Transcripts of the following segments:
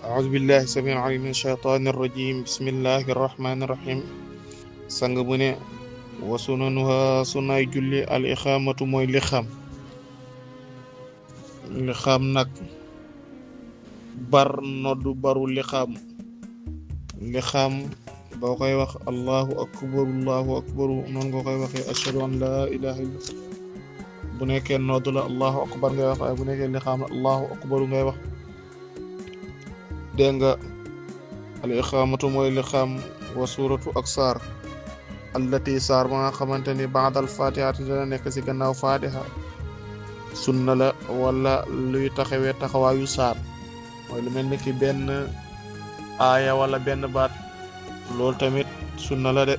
أعوذ بالله السميع العليم من الشيطان الرجيم بسم الله الرحمن الرحيم sang bu ne wa sunanuha sunaay julli al ixaamatu mooy lixaam nag bar noddu baru lixaam boo koy wax allahu akbaru noonu nga koy waxee ashhadu an laa ilaha illa bu nekkee noddu la allahu akbar ngay wax waaye bu nekkee lixaam la allahu akbaru ngay wax dégg nga al ixaamatu mooy lixaam wa suuratu ak saar allati saar ba nga xamante ni baadal fatihati dana nekk ci gannaaw fatiha sunna la wala luy taxawee taxawaayu saar mooy lu mel ni ki benn aaya wala benn baat loolu tamit sunna la de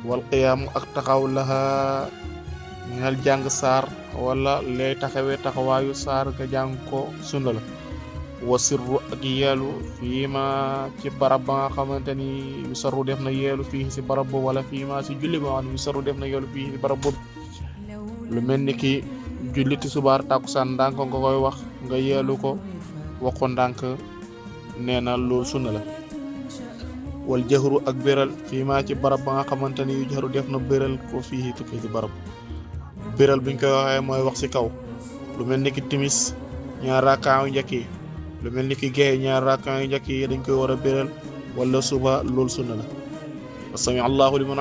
wal qiyaamu ak taxaw laha ñal jàng saar wala lay taxawee taxawaayu saar nga jàng ko sunna la wa sirru ak yeelu fii ma ci barab ba nga xamante ni yu sarru def na yeelu fii si barab boobu wala fii ma si julli ba nga xam ne yu sarru def na yeelu fii si barab boobu lu mel ni ki julli tisbaar takkusaan ndànk nga koy wax nga yeelu ko wax ko ndànk nee na loolu sunna la wal jahru ak béral fii ma ci barab ba nga xamante ni yu jahru def na béral ko fii tukki si barab béral biñ koy waxee mooy wax si kaw lu mel ni ki timis ñaar rakkaa yu njëkk yi lu mel ni ki géey ñaar rakkaa yu njëkk yi dañ koy war a béral wala suba loolu sunna la sami allahu liman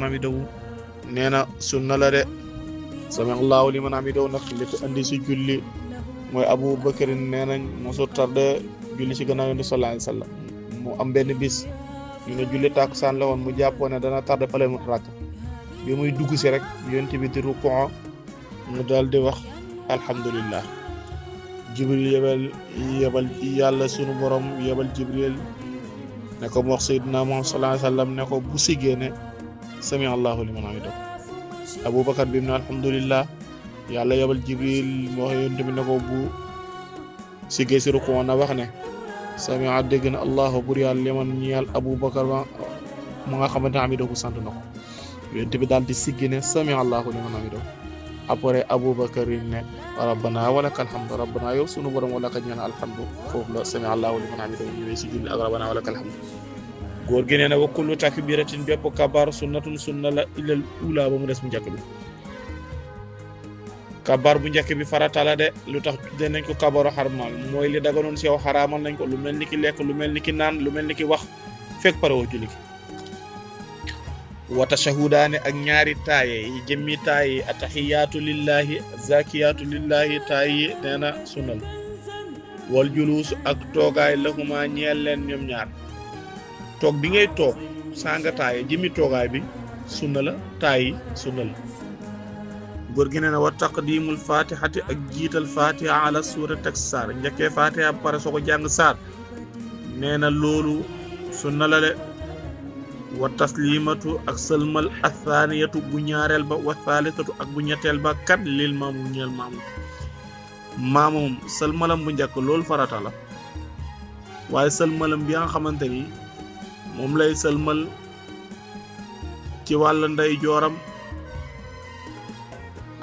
hamidahu nee na sunna la de sami allahu liman hamidahu nag li ko andi si julli mooy Abu Bakar nee nañ mosu tarde julli si gannaaw Yonent sallallahu alayhi wasallam mu am benn bis ñu ne julli takkusaan la woon mu jàppoo ne dana tarde pale mu rakk bi muy dugg si rek Yonent bi di rukuu mu daal di wax alhamdulillah Jibril yebal yàlla sunu borom yebal Jibril ne ko mu wax Seydina Muhammad sallallahu alayhi wasallam ne ko bu siggee ne sami allahu liman hamidahu Abubakar bi mu ne alhamdulillah yàlla yebal Jibril mu wax Yonent bi ne ko bu siggee si rukuu na wax ne sami dégg na allahu bur yàlla liman ñeel Abubakar ma nga xamante ne hamidahu sant na ko Yonent bi daal di siggi ne sami allahu liman hamidahu après Abubakar ne rabbana walakal hamdu rabbana yow sunu borom walaka ñaan alhamdu foofu la sami allahu liman hamidahu ñëwee si julli ak rabbana walakal hamdu góor gi nee na wa kullu takbiratin bépp kabar sunnatun sunna la ilal ula ba mu des bu njëkk bi kabar bu njëkk bi farata la de lu tax tuddee nañ ko kabaru xarmal mooy li daganoon si yow xaraamal nañ ko lu mel ni ki lekk lu mel ni ki naan lu mel ni ki wax fekk pare woo julli wa tashahudaani ak ñaari taaye yi jëmmi taaye yi atahiyaatu lillahi zakiyatu lillahi taaye nee na sunnal wal juluus ak toogaay lahuma ñeel leen ñoom ñaar toog bi ngay toog sanga taaye jëmmi toogaay bi sunna la taayi sunna la góor gi nee na wa taqdimul fatihati ak jiital fatiha ala suurati ak saar njëkkee fatiha ba pare soo ko jàng saar nee na loolu sunna la de wa taslimatu ak sëlmal athaniyatu bu ñaareel ba wa thalithatu ak bu ñetteel ba kat lil maamum ñeel maamum sëlmalam bu njëkk loolu farata la waaye sëlmalam bi nga xamante ni moom lay sëlmal ci wàll ndey jooram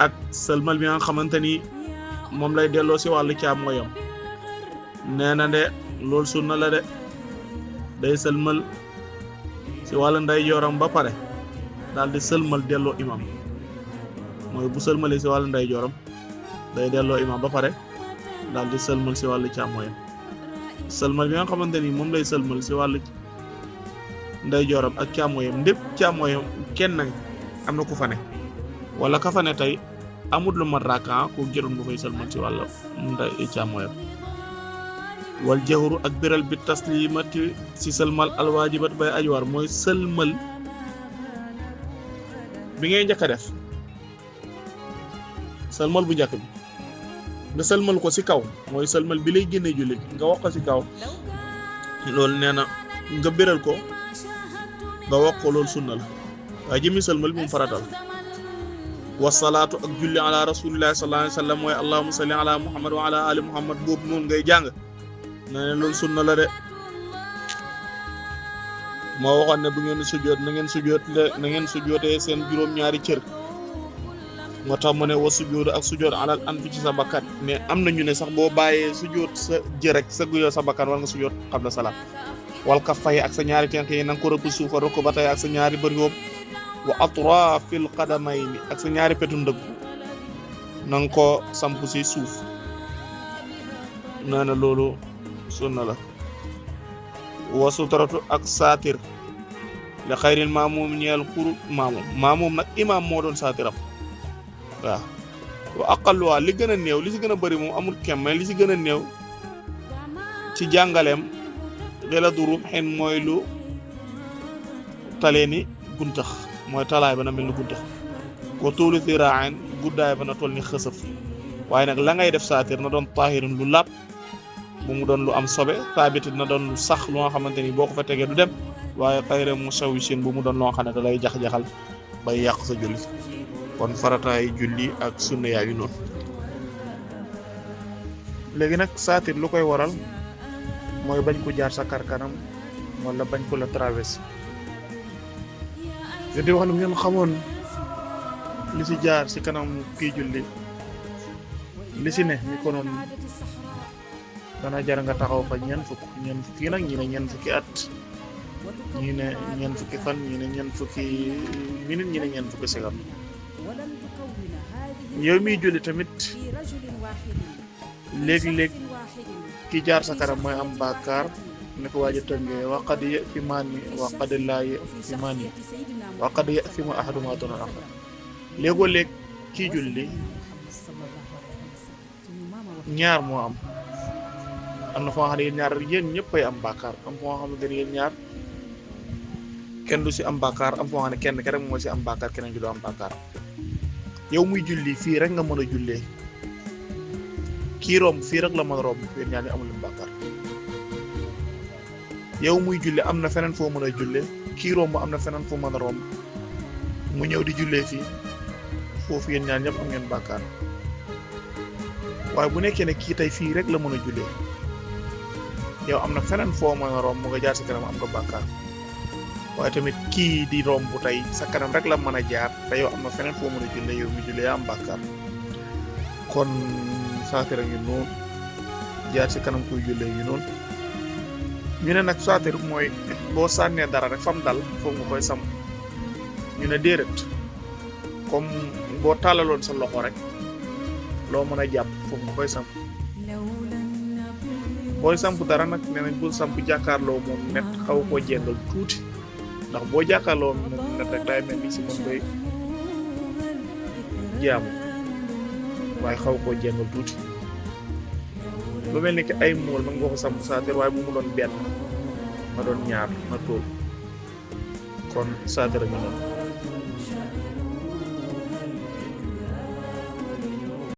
ak sëlmal bi nga xamante ni moom lay delloo si wàllu càmmooyam nee na de loolu sunna la de day sëlmal si wàllu nday jooram ba pare daal di sëlmal delloo imam mooy bu sëlmalee si wàllu nday jooram day delloo imam ba pare daal di sëlmal si wàllu càmmooyam sëlmal bi nga xamante ni moom lay sëlmal si wàllu nday jooram ak càmmooyam ndépp càmmooyam kenn am na ku fa ne wala ka fa ne tey amul lu mat rakka ku jërul bu fay sëlmal si wàllu nday càmmooyam wal jahru ak biral bi taslimati si sëlmal alwaajibat bay ajuwar mooy sëlmal bi ngay njëkk a def sëlmal bu njëkk bi nga sëlmal ko si kaw mooy sëlmal bi lay génnee julli nga wax ko si kaw loolu nee na nga biral ko nga wax ko loolu sunna la waaye jëmi sëlmal bi mu faratal wasalaatu ak julli ala rasulillahi sallallahu alayhi wa sallam mooy allahumma salli ala muhammad wa ala ali muhammad boobu noonu ngay jàng na ne loolu sunna la de moo waxoon ne bu ngeen sujjoot na ngeen sujjootee seen juróom-ñaari cër moo tax mu ne wa sujjóotu ak sujjóot alal anfi ci sa bakkan mais am na ñu ne sax boo bàyyee sujjóot sa jë rek sa guyoo sa bakkan war nga sujjóot qabla salaam wal kaffay ak sa ñaari tenk yi na nga ko rëpp suufa rukbatay ak sa ñaari bër yóob wa atrafil qadamayni ak sa ñaari petu ndëgg na nga ko samp si suuf nee na loolu sunna la wa sutratu ak saatir li xayril maamum ñeel kurut maamum nag imaam moo doon saatiram waaw wa aqalluha li gën a néew li si gën a bëri moom amul kem mais li si gën a néew ci jàngaleem xela du rum xen mooy lu talee ni guntax mooy talaay ba na mel ni guntax ko tuulu ziraain guddaay ba na toll ni xësëf waaye nag la ngay def saatir na doon taahirin lu laab bu mu doon lu am sobe taabitit na doon lu sax lu nga xamante ni boo ko fa tegee du dem waaye xayra musawwisin bu mu doon loo xam ne da lay jax-jaxal bay yàq sa julli kon farataay julli ak sunna yaa yu noonu léegi nag saatir lu koy waral mooy bañ ko jaar sa karkanam wala bañ ko la traversé te di wax ne ngeen xamoon li si jaar si kanam kii julli li si ne mi ko noon dana jar nga taxaw fa ñeent fukki nag ñi ne ñeent fukki at ñi ne ñeent fukki fan ñi ne ñeent fukki minute ñi ne ñeent fukki seconde yow miy julli tamit léeg-léeg ki jaar sa kanam mooy am bàkkaar ne ko waaja tëngee waqad ya'thimani waqad laa ya'thimani waqad ya'thimu ahaduhuma duna al-akhar léegoo léeg kii julli ñaar moo am na foo xam ne yéen ñaar yéen ñëppay am bàkkaar am foo xamante ne yéen ñaar kenn du si am bàkkaar am foo xam ne kenn ke rek moo si am bàkkaar keneen gi du am bàkkaar yow muy julli fii rek nga mën a jullee kii romb fii rek la mën a romb yéen ñaar ñu amul bàkkaar yow muy julli am na feneen foo mën a jullee kii romb am na feneen foo mën a romb mu ñëw di jullee fii foofu yéen ñaar ñëpp am ngeen bàkkaar waaye bu nekkee ne kii tey fii rek la mën a jullee yow am na feneen foo mën a romb mu nga jaar sa kanam am nga bàkkaar waaye tamit kii di romb tey sa kanam rek la mën a jaar te yow am na feneen foo mën a jullee yow mi jullee yaa am bàkkaar kon saatir ngi noonu jaar si kanam kuy jullee ngi noonu ñu ne nag saatir mooy boo sànnee dara rek fam dal foofu nga koy sam ñu ne déedéet comme boo tàllaloon sa loxo rek loo mën a jàpp foofu nga koy samp booy samp dara nag nee nañ bul samp jàkkaarloo moom net xaw koo jengal tuuti ndax boo jàkkaarloo moom net rek day mel ni si mën koy jaamu waaye xaw koo jengal tuuti lu mel ni ki ay mool mën nga ko samp saatir waaye bu mu doon benn ma doon ñaar na tóol kon saatir a ñu noonu